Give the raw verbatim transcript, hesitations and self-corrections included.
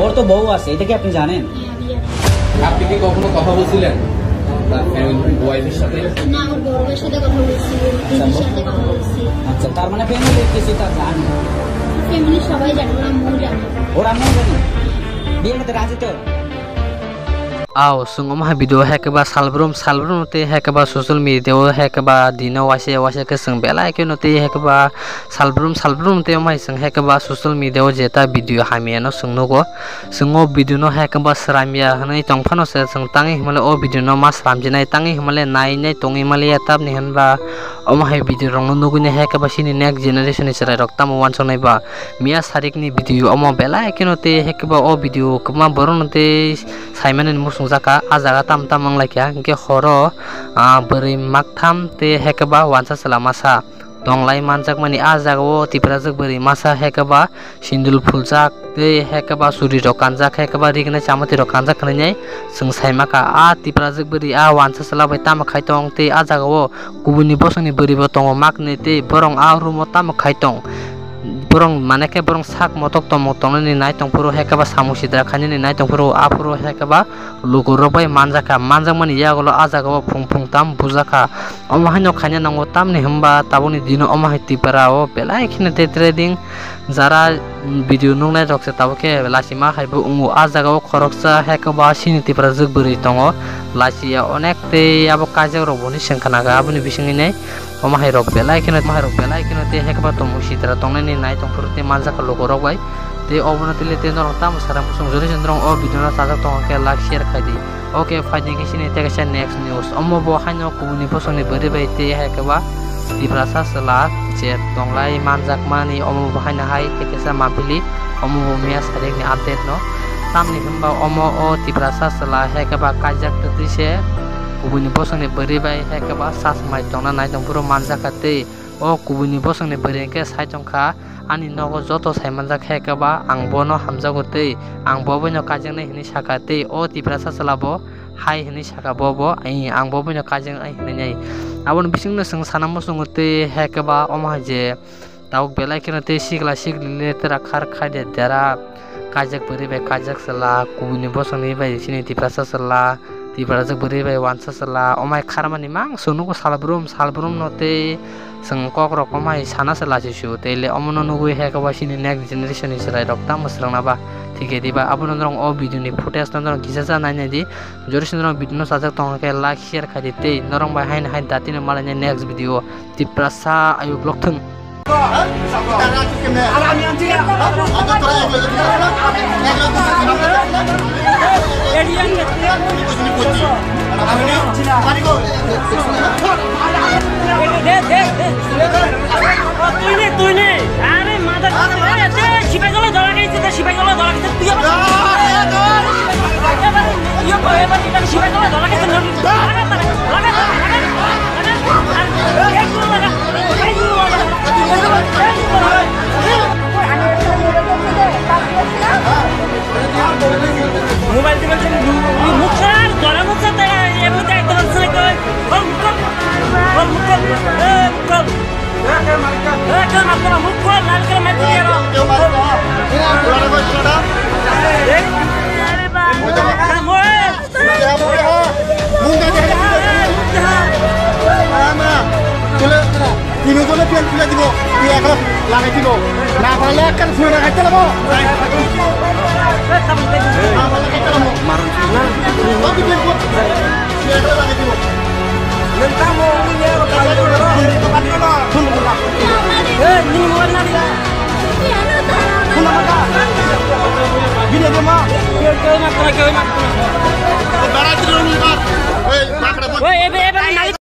ওর তো বউ আছে, এটা কি আপনি জানেন? হ্যাঁ, আমি জানি। আপনি কি কখনো কথা বলছিলেন তার ফ্যামিলি, ওয়াইফের সাথে? না, আমার বড় ভাইয়ের সাথে কথা বলছি, দিদির সাথে কথা বলছি। আচ্ছা, তার মানে ফ্যামিলির কিছু তার জানে? ফ্যামিলির সবাই জানে, ওর আম্মুও জানে। ওর আম্মুও জানে? বিয়েটাতে রাজি তো? Ao, chwng omo hai video hai khe ba salbrum salbrum tei hai khe ba social media o hai khe ba dino waisa waisa khe chwng belai kheno tei hai khe ba salbrum salbrum tei omo hai chwng hai khe ba social media o jeta video hamya no chwng nugo. Chwng o video no hai khe ba sramya hwnwi tong phano se chwng tangwi hwnmale o video no ma sramjinai, tangwi hwnmale nainai tongwi maliya, tamni hwnba omo hai video rok no nugwi nai hai khe ba chini next generation ni chwrai rok tamo uansuknai ba. Miya sarik ni video omo belai kheno tei hai khe ba o video kwbangma borok no tei saimani muchungjak kha, ah jaga tamo tamo wng lai kha, hinkhe horo, ah, bwrwi maktham tei hai khe ba uansa chwla masa tonglai manjakmani ah jaga o Tiprajwk bwrwi masa hai khe ba sindul phuljak tei hai khe ba churi rok kanjak, hai khe ba rignai chamati rok kanjak hwnwi chwng sai maka. Ah Tiprajwk bwrwi ah uansa chwla bai tamo khai tong tei ah jaga o kubuni bosongni bwrwi bo tongo maknwi tei borok ah room o tamo khai tong. Borok mane khe borok sak motok tomok tongnani nai tongphuru hai khe ba samung sidra khainani nai tongphuru aphuru hai khe ba lukurok bai manjakha, manjakmani yagulo ah jaga o phung phung tam bujakha. Omo haino khaina nango, tamni hwnba tabukni dino omo hai Tripura o belai kheno tei trading jara video nuknai rok se tabuk khe lachima hai bo wngo. Ah jaga o khoroksa hai khe ba chini Tiprajwk bwrwi tongo, lachiya onek tei abo kaijak rok bo hwnwi swng khna kha, aboni bisingni. Omo hai rok belai kheno, omo hai rok belai kheno tei hai khe ba tomung sitra tongnani nai tongphuru tei manjakha lukurok bai. Tei obono tei le tei norok tamo sara muchung jori se norok o video no chajak tongo khe like share khai di. Okay, phaidi khe chini tei kaisa next news. Omo bo haino kubuni bosongni bwrwi bai tei hai khe ba Tiprasa chwla je tonglai manjakmani omo bo haino hai tei kaisa mampili omo bo miya sarikni update no. Tamni hwnba omo o Tiprasa chwla hai khe ba kaijak twtwi se kubuni bosongni bwrwi bai hai khe ba sasmai tongna nai tongphuru manjakha tei o kubuni bosongni bwrwi hwnkhe sai tongkha, "Ani nogo joto sai manjak hai khe ba ang bono hamjago tei ang bo boino kaijaknai," hwnwi sakha tei o Tiprasa chwla bo hai hwnwi sakha, bo bo, "Ang bo boino kaijaknai," hwnwi. Aboni bisingno chwng sana muchungo tei hai khe ba omo hai je tabuk belai kheno tei sikla sikli le tera khar khai de dera kaijak bwrwi bai kaijak chwla, kubuni bosongni bai chini Tiprasa chwla, Tiprajwk bwrwi bai uansa chwla, omo hai kharmani mang chwng nugo salbrum salbrum no tei chwng kok rok omo hai sana se lachisu tei le omo no nugwi hai khe ba chini next generation ni chwrai rok tamo swrwngna ba thik khe diba. Abono norok o video ni footage no norok kisa cha nai nai di, jori se norok video no chajak tong khe like share khai di tei norok bai haino hai dati no malai nai next video o. Tiprasa ayuk lok thung. Mobile diba se muksa dora muksa ta ebo dai dora se koi. Hol mukol. Hol mukol. Eh, mukol. Eh, kal mukol, mukol, lal kal mai tu yaro. Eh, are ba. Kamu, eh. Tini jone pian pula dibo, tui ekla lagai dibo. Na pale ekla sui lagai tela bo. Na pale ekla mo. Maron. Bo pian ko. Tui ekla lagai dibo. Nentamo ini ya. Eh, ini bukan nari. Bini dia mah. Kau mah, kau mah. Woi, ebe, ebe, nari.